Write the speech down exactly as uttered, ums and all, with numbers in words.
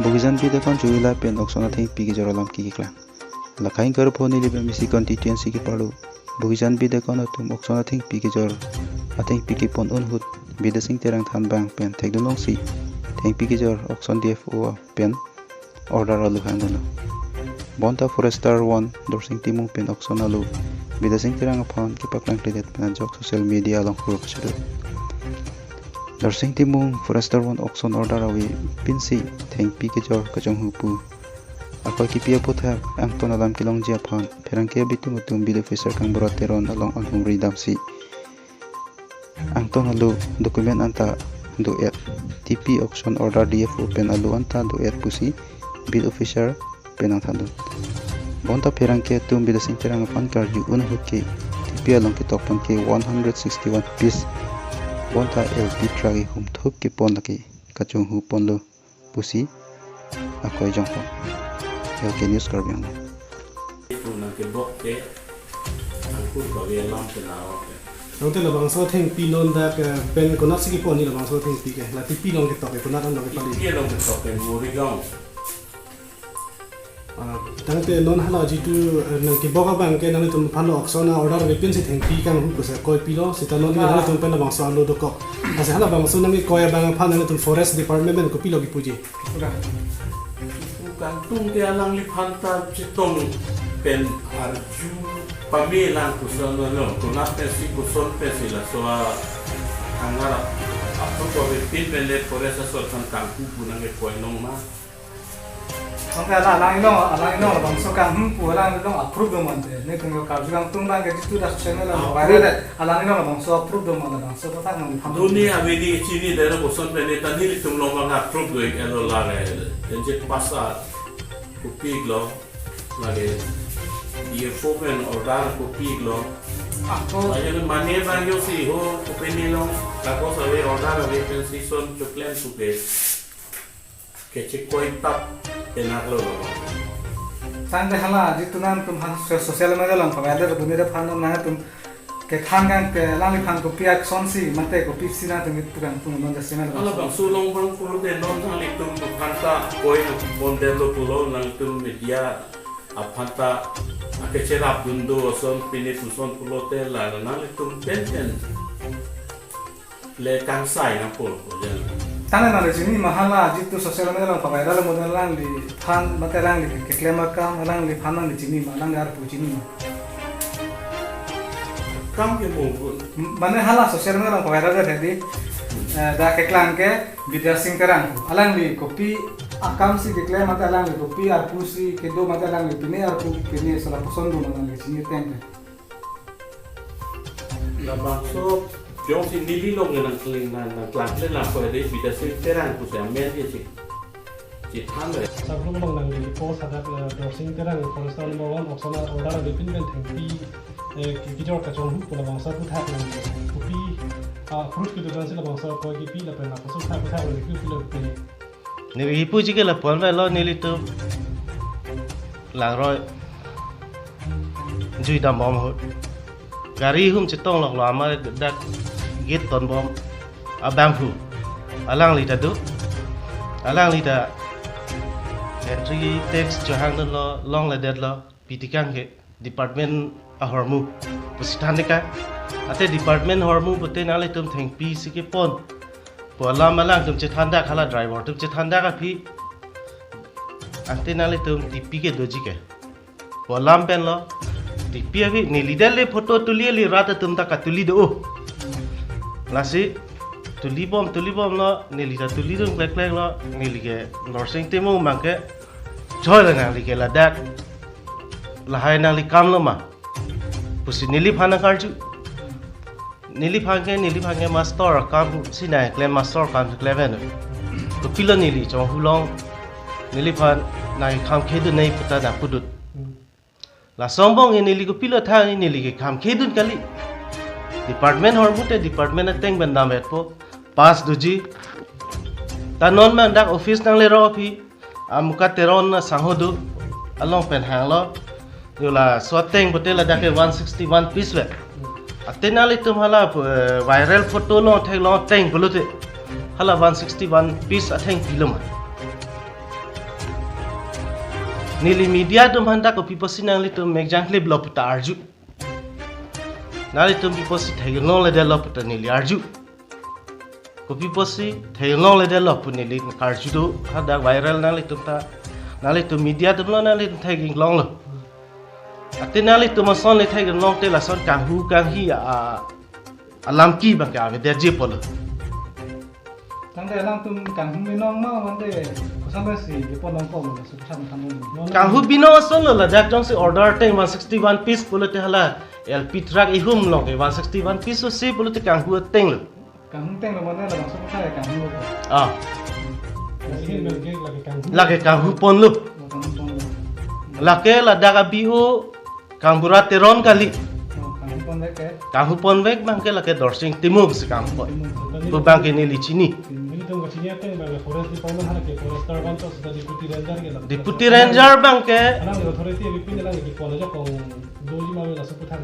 Bogijan bidakon Juila pen auction athengpi kejor alam keklang. Lakhaing Karupho Nilip M A C constituency keparlo Bogijan bidakon atum auction athengpi kejor athengpi kepon ahut Bidya Sing Terang thanbang pen thekdun longsi thengpi kejor auction D F O pen order alu hangdunlo. Bonta Forester one Dorsing Timung pen auction alu Bidya Sing Terang aphan kepaklang kledet pen ajok social media along hur pachedun. Dorsing Timung Forester one auction order ave pinsi thengpi kejor kachonghu pu akoi kipi aputhak angton alam kelongji aphan pherangke abitum atum beat officer Kangbura Teron along anghumri damsi angton alu document anta do-et, T P auction order D F O pen alu anta do-et pusi beat officer pen nangthandun. Bonta pherangke atum Bidya Sing Terang aphan karju un ahut ke T P along ketok pon ke one hundred sixty-one piece. Bonta L P truck ihum thup kepon lake kachonghu ponlo pusi akoi jongpon. L K News Karbi Anglong. Nangkebok ke angkur kave alam ke naro ke. Tangte labangso athengpi non dak, eh, pen konatsi kepon ni labangso athengpi ke? La T P along ketok ke, konat along kepali? T P along ketok ke, Morigaon. Ah, tangte non hala jitu, eh, nangkebok abang ke nanglitum aphan lo auction a-order ave pinsi thengpi kanghu pusi akoi pilo, seta non, ah, nanglitum pen labangso alu dokok. Lasi halabangso nangkekoi abang aphan nanglitum Forest Department pen kopilo kipuji? Kangtung ke alangliphan ta chetong pen arju pame lang koson lo, konat pensi koson pensi laso ahangar apro ko pin pen le Forest asor aphan kanghu pu nangkekoi nong ma. Tangte hala alang ilong, alang ilong labangso kanghu pu alang ilong approve do mante. Netum karju kangtung abang ke jitu dak social media along, ah, viral, approve, alang ilong labangso approve do mante, labangso kotak nang tham. Duni ave di chinine, koson pen ne ta nelitum along abang approve do-ik elo la re. Enje pasa kopi-iklo, lake D F O pen order kopi-iklo. Ah, to. Lake mane abang yo si ho kopine along kagos ave, order ave pensi son choklem suke. Kechekoi tap enak lo lo. Tangte hala jitu nangtum ha so-, social media along paviral dun-et aphan nangtum kethan kangte alangliphan kopi action si mate kopisi nangtum itu kangtung non jasemen. Halabangso along abang pulote non nanglitum aphan ta koi pondetlo pulo, nangtum media aphan ta akecherapdun do ason pine puson pulote la nanglitum pen pen le kangsai nangpo, po jan. Tangte nangli chini ma hala jitu social media along paviral mo, alangliphan mate alangli keklem akam, alangliphan nangli chini ma, alangli arpu chini ma? Kam ke mo. Mane hala social media along paviral ke tadi, eh, dak keklang ke Bidya Sing Terang. Alangli kopi akam si keklem mate alangli kopi arpu si kedo mate alangli pine arpu pine sala koson do ma nangli chini teng ke? Labangso jongsi neli along nangkling nang, nangklangkle nangkoi de Bidya Sing Terang pusi amen ke chik. Chithan le. Saklong along nangli post hadak, eh, Dorsing Terang Forester number one auction order ave pin pen thengpi, eh, ki-, kejor kachonghu pu labangso aputhak nangli kopi, ah, proof kedo-an si labangso akoi kipi lapen labangso aputhak aputhak nangli kopilo pu. Neli kipuji ke lapu-an avelo, nelitum langroi jui dambom ahut gari hum chetongloklo, amar dak gate tonbom abangphu alangli ta do, alangli ta entry tax chohangdunlo, longledetlo, pi tikang ke department ahormu pusi than-ik ke. Ante department ahormu pute nanglitum thengpi si kepon pu alam alangtum chethandak, hala driver atum chethandak aphi. Ante nanglitum T P kedoji ke pu alam pen lo. T P aphi neli dele photo tuli, neli rat atum ta katuli do. Lasi tulibom, tulibomlo, neli ta tulidun klekkleklo, neli ke Dorsing Timung abang ke choi la nangli ke ladak lahai nangli kamlo ma pusi neliphan nangkarju. Neliphan ke, neliphan ke master akam si nangklem, master akam si klem eno. Kopilo neli chonghu along neliphan nangkekhamkhedun nangji puta nangpudun. Lason angbong ke neli kopilo than, neli kekhamkhedun kali. Department ahormu te department ateng pen damvetpo, pass doji. Ta non abang dak office nanglerok aphi, amuka Teron asangho do, along pen hanglo. Yo laso ateng pute ladak ke one sixty-one piece ave. Ante nanglitum hala, eh, viral photo along theklong ateng pulote hala one sixty-one piece athengpi lo ma? Neli media atum aphan ta kopi pusi nanglitum mekjang klip lo puta arju. Nanglitum pi pusi thek-ik longledetlo puta neli arju. Kopi pusi thek-ik longledetlo pu neli karju do, hadak viral nanglitum ta. Nanglitum media atum lo, nanglitum thek-ik longlo. Ate nanglitum ason le thek-ik longte lason kanghu kanghi a, alam ke abang ke avedet je pulo. Tangte alangtum kanghu binong ma mate koson si kepon nangkok lo, laso aphuthak thanlo. Kanghu binong ason lo, ladak jongsi order ateng one sixty-one piece pulote hala L P truck ihum along ke one sixty-one piece si pulote kanghu ateng lo. Kanghu ateng lo mane labangso aphuthak kanghu lo. Ah. Lasi hin bang ke lake kanghu. Lake kanghu ponlo. Oh, kanghu ponlo. Lake ladak a-B O Kangbura Teron kali. Oh, kanghu ponvek ke. Kanghu ponvek abang ke lake Dorsing Timung si kanghu pon. Timung. Pu abang ke neli chini. Nelitum kachini ateng abang ke forest department hala ke forester abang to sudah deputy ranger ke la. Deputy ranger abang ke. Alang ke authority abipin alang ke pon ajakong doji ma laso aphuthak.